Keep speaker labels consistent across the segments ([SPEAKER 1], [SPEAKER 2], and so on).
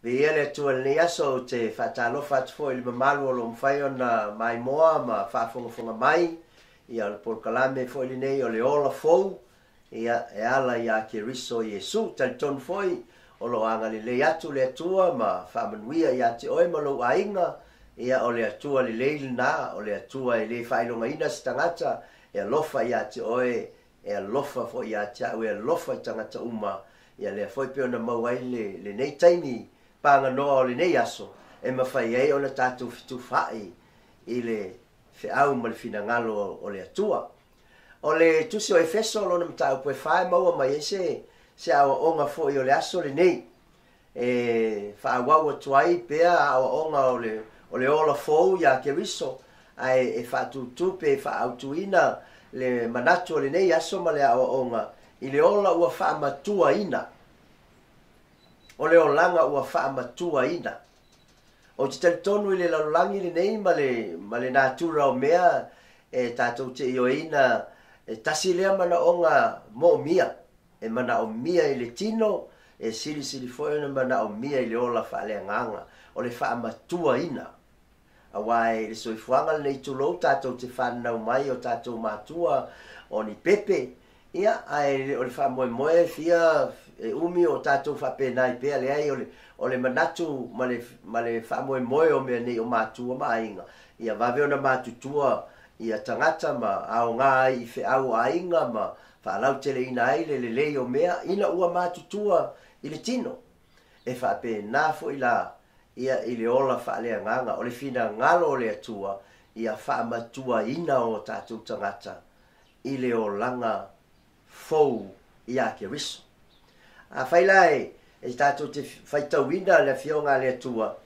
[SPEAKER 1] Viia le Atua i lenei aso, ou te faatalofa atu foi i le mamalu o lo o mafai ona maimoa ma faafogafoga mai ia o le polokalame foi lenei o le Ola Fou ia e ala ia Keriso Iesu. Talitonu foi o lo o agalelei atu le Atua ma faamanuia ia te oe ma lou aiga, ia o le Atua lelei lena, o le Atua e le faailogaina se tagata, e alofa ia te oe, e alofa foi ia te au, e alofa i tagata uma. Ia lea foi pei ona maua ai lenei taimi paganoa o lenei aso, e mafai ai ona tatou fetufaai i le feau ma le finagalo o le Atua. O le tusi o Efeso lona mataupu e 4 e maua mai ai se aoaoga foi o le aso lenei, e faaauau atu ai pea aoaoga o le ola fou ia Keriso, ae e faatūtū pe faaautuina le manatu o lenei aso ma le aoaoga i le ola ua faamatuaina. O le olaga ua faamatuaina. Ou te talitonu i le lalolagi lenei ma le natura o mea e tatou te ioeina, e tasi lea manaoga moomia, e manaomia i le tino, e silisili foi ona manaomia i le ola faaleagaga, o le faamatuaina. Aua e le soifuaga lenei tulou tatou te whanau mai o tatou matua o ni pepe, ia ae o le faamoemoe fia e umi o tatou faapenai pea leai o le manatu ma le faamoemoe o mea nei o matua ma aiga, ia vave ona matutua ia tagata ma aoga ai i feau o aiga ma faalauteleina ai le lelei o mea ina ua matutua i le tino. E faapena foi la ia i le ola faaleagaga, o le finagalo o le Atua ia faamatuaina o tatou tagata i le olaga fou ia Keriso. Afai la e tatou te faitauina le afioga a le Atua,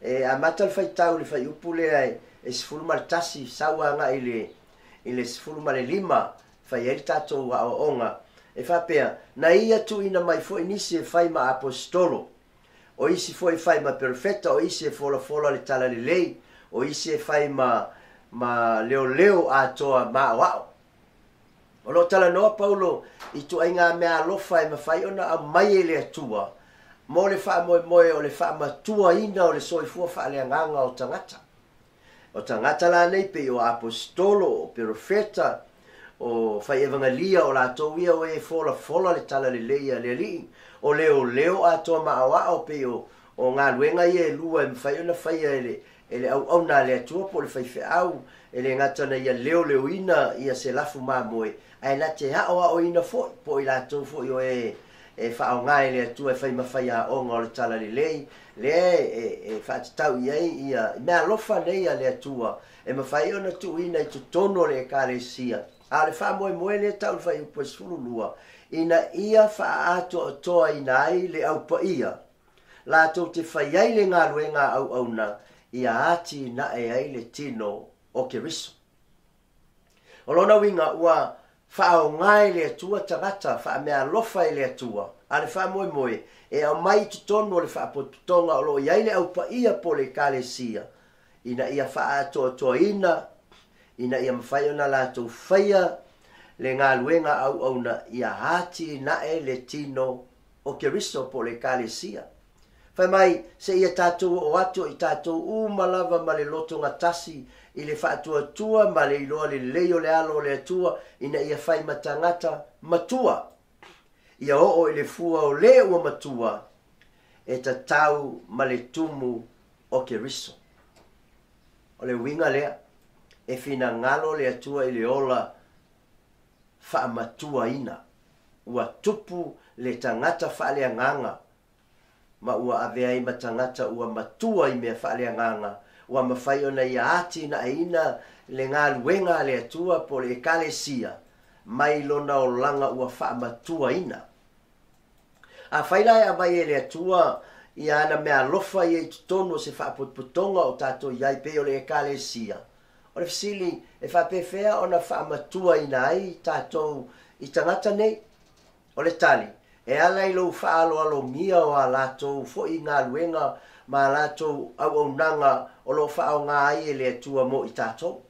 [SPEAKER 1] e amata le faitau le faiupu lea e 11 sau agai i le 15 fai ai le tatou aoaoga, e faapea, na ia tuuina mai foi nisi e fai ma apostolo, o isi foi fai ma perofeta, o isi e folafola le talalelei, o isi e fai ma leoleo atoa maoao. O lo talanoa Paulo i tuaiga mea alofa e mafai ona aumai e le Atua mo le faamoemoe o le faamatuaina o le soifua faaleagaga o tagata. O tagata la nei pei o apostolo, o perofeta, o fai evangelia, o latou ia o e folafola le talalelei a le Alii, o leoleo atoa maoao pei o galuega ia e lua e mafai ona faia e le auauna a le Atua po o le faifeau, e le gata na ia leoleoina ia se lafu mamoe, ae na te aoaoina foi po o i latou foi o e faaaoga e le Atua e fai ma faiaoga o le talalelei, lea e faatatau i ai ia mea alofa nei a le Atua e mafai ona tuuina i totonu o le ekalesia. A o le faamoemoe lea tau le faiupu e 12, ina ia faaatoatoaina ai le aupaia, latou te fai ai le galuega auauna, ia atinae ai le tino o Keriso. O lona uiga ua faaaoga e le Atua tagata faamea alofa e le Atua, a le faamoemoe e aumai i totonu o le faapotopotoga o lo o i ai le aupaia po o le ekalesia, ina ia faaatoatoaina, ina ia mafai ona latou faia le galuega auauna, ia atinae le tino o Keriso po o le ekalesia. Fai mai, se ia tatou oo atu i tatou uma lava ma le lotoga tasi i le faatuatua ma le iloa lelei o le alo o le Atua, ina ia fai ma tagata matua, ia oo i le fua o le ua matua, e tatau ma le tumu o Keriso. O le uiga lea, e finagalo le Atua i le ola faamatuaina, ua tupu le tagata faaleagaga, ma ua avea ai ma tagata ua matua i mea faaleagaga, ua mafai ona ia atinaeina le galuega a le Atua po o le ekalesia mai lona olaga ua faamatuaina. Afai la e aumai e le Atua ia ana mea alofa ia i totonu o se faapotopotoga o tatou i ai pei o le ekalesia, o le fesili e faapefea ona faamatuaina ai tatou i tagata nei? O le tali, e ala i lou faaaloalogia o a latou foi galuega ma a latou auaunaga o lo o faaaoga ai e le Atua mo i tatou.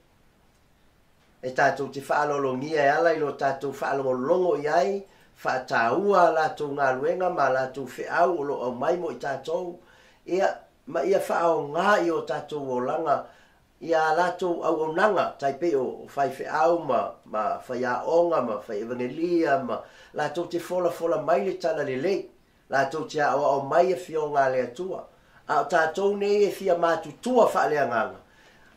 [SPEAKER 1] E tatou te faaaloalogia e ala i lo tatou faalogologo i ai, faataua a latou galuega ma a latou feau o lo o aumai mo i tatou, Ia, ma ia faaaogā i o tatou olaga ia a latou auaunaga, tai pei o faifeau ma faiaoga ma faievagelia ma latou te folafola mai le talalelei, latou te aoao mai afioga a le Atua. A o tatou nei e fia matutua faaleagaga,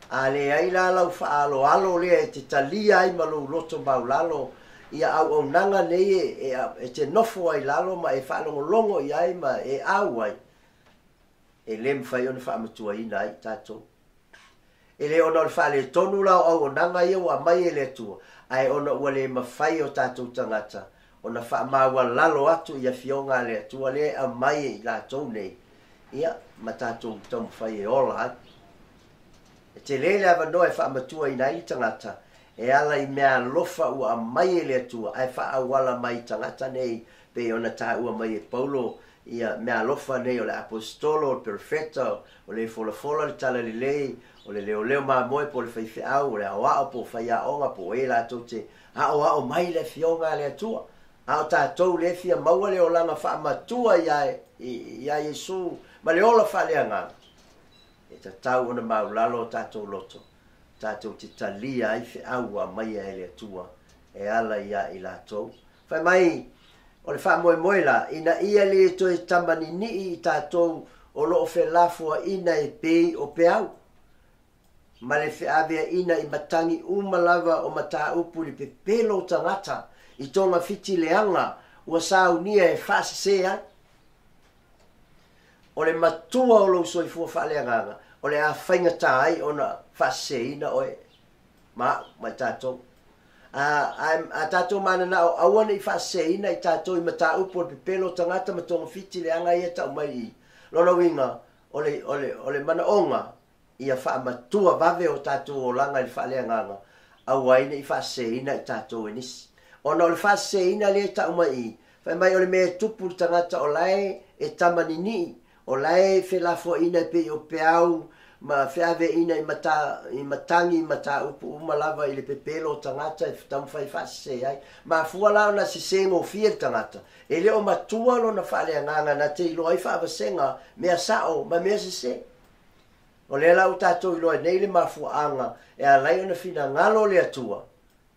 [SPEAKER 1] a leai la lau faaaloalo lea e te talia ai ma lou loto maulalo ia auaunaga nei e te nofo ai lalo ma e faalogologo i ai ma e au ai, e le mafai ona faamatuaina ai tatou. E le ona o le faaletonu la o auaunaga ia ua aumai e le Atua, ae ona ua le mafai o tatou tagata ona faamaualalo atu i afioga a le Atua lea e aumai e i latou nei, ia, ma tatou taumafai e ola ai. E tele le avanoa e faamatuaina ai le tagata e ala i mea alofa ua aumai e le Atua, ae faaauala mai i tagata nei, pei ona taua mai e Paulo ia mea alofa nei o le aposetolo, o le perofeta, o le folafola le talalelei, o le leoleo mamoe po o le faifeau, o le aoao po o faiaoga po o e latou te aoao mai le afioga a le Atua. A o tatou le fia maua le olaga faamatua ia Iesu ma le ola faaleagaga, e tatau ona maulalo o tatou loto, tatou te talia ai feau ua aumaia e le Atua e ala ia i latou. Fai mai, o le faamoemoe la, ina ia le toe tamaninii i tatou o loo felafoaina e pei o peau, ma le feaveaina i matagi uma lava o mataupu i le pepelo o tagata i togafiti leaga ua saunia e faasese ai. O le matua o lou soifua faaleagaga, o le a faigata ai ona faaseseina oe ma au ma i tatou. A tatou mananao aua nei faaseseina i tatou i mataupu o le pepelo o tagata ma togafiti leaga ia tau mai i lona uiga, o le manaoga ia faamatua vave o tatou olaga i le faaleagaga, aua ai nei faaseseina i tatou e nisi. Ona o le faaseseina lea tau mai i, fai mai o le mea e tupu le tagata o lae e tamaninii, o lae felafoaina e pei o peau ma feaveaina i matagi mataupu uma lava i le pepelo o tagata e taumafai faasese ai. Mafua la ona sese gofie le tagata, e le o matua lona faaleagaga na te iloa ai faavasega mea sao ma mea sese. O lea la ua tatou iloa nei le mafuaaga e ala ai ona finagalo le Atua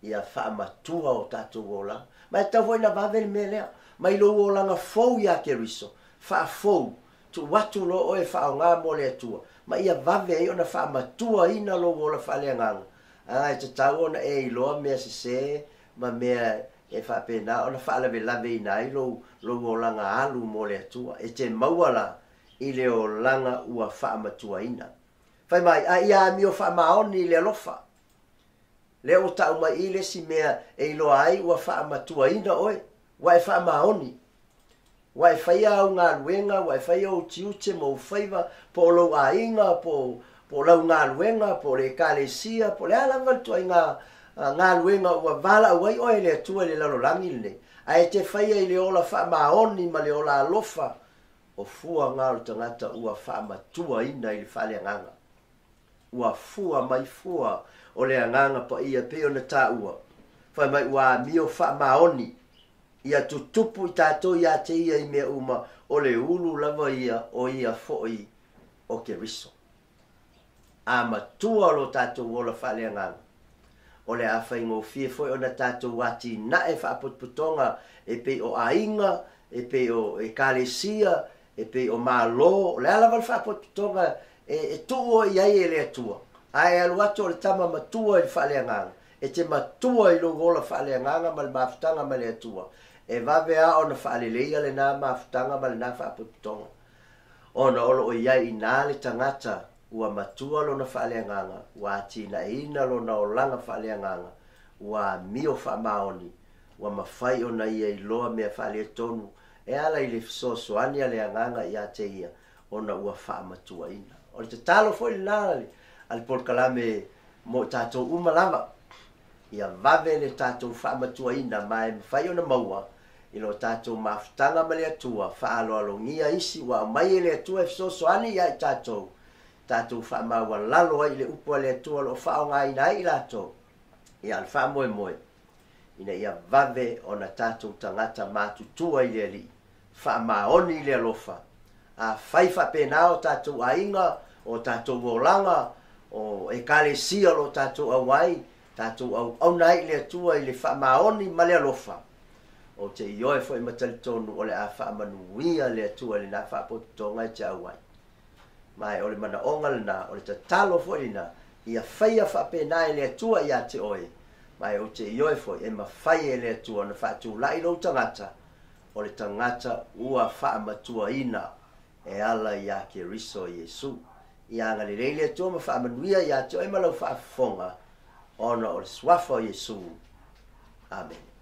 [SPEAKER 1] ia faamatua o tatou olaga. Ma e tatau foi na vave le mea lea, mai lou olaga fou ia Keriso, faafou, tuu atu loa oe faaaoga mo le Atua, ma ia vave ai ona faamatuaina lou ola faaleagaga. A e tatau ona e iloa mea sese ma mea e faapena ona faalavelaveina ai lou olaga alu mo le Atua. E te maua la i le olaga ua faamatuaina. Fai mai, a ia amio faamaoni i le alofa. Lea ua tau mai i le isi mea e iloa ai ua faamatuaina oe, ua e faamaoni. Ua e faia au galuega, ua e faia au tiute ma ou faiva, po o lou aiga, po o lau galuega, po o le ekalesia, po o le a lava le ituaiga galuega ua valaau ai oe e le Atua i le lalolagi lenei. Ae te faia i le ola faamaoni ma le ola alofa, o fua ngā o le tagata ua faamatuaina i le faaleagaga. Ua fua mai fua o le agaga paia pei ona taua. Fai mai ua amio faamaoni ia tutupu i tatou ia te ia i mea uma, o le ulu lava ia o ia foi o Keriso. A matua lo tatou ola faaleagaga, o le a faigofie foi ona tatou atinae faapotopotoga e pei o aiga, e pei o ekalesia, e pei o malo, o le a lava le faapotopotoga e tuu o i ai e le Atua. Ae alu atu o le tama matua i le faaleagaga, e te matua i lou ola faaleagaga ma le mafutaga ma le Atua, e vave a ona faaleleia lena mafutaga ma lena faapotopotoga. Ona o loo i ai ina le tagata ua matua lona faaleagaga, ua atinaeina lona olaga faaleagaga, ua amio faamaoni, ua mafai ona ia iloa mea faaletonu e ala i le fesoasoani a le agaga ia te ia, ona ua faamatuaina. O le tatalo foi lena a le polokalame mo tatou uma lava, ia vave le tatou faamatuaina ma e mafai ona maua i lo tatou mafutaga ma le Atua, faaloalogia isi ua aumai e le Atua e fesoasoani ia i tatou, tatou faamaualalo ai i le upu a le Atua o loo faaaogaina ai i latou, ia le faamoemoe ina ia vave ona tatou tagata matutua i le Alii, faamaoni i le alofa, Afai faapena o tatou aiga, o tatou olaga, o Ekalesia o lo o tatou auai, tatou auauna ai i le Atua i le faamaoni ma le alofa, ou te ioe foi ma talitonu o le a faamanuia le Atua i lena faapotopotoga e te auai. Ma o le manaoga lena, o le tatalo foi lena, ia faia faapena e le Atua ia te oe, ma ou te ioe foi e mafai e le Atua ona faatulai lou tagata, o le tagata ua faamatuaina e ala ia Keriso Iesu. Ia agalelei le Atua ma faamanuia ia te oe ma lau faafofoga, ona o le suafa o Iesu. Amene.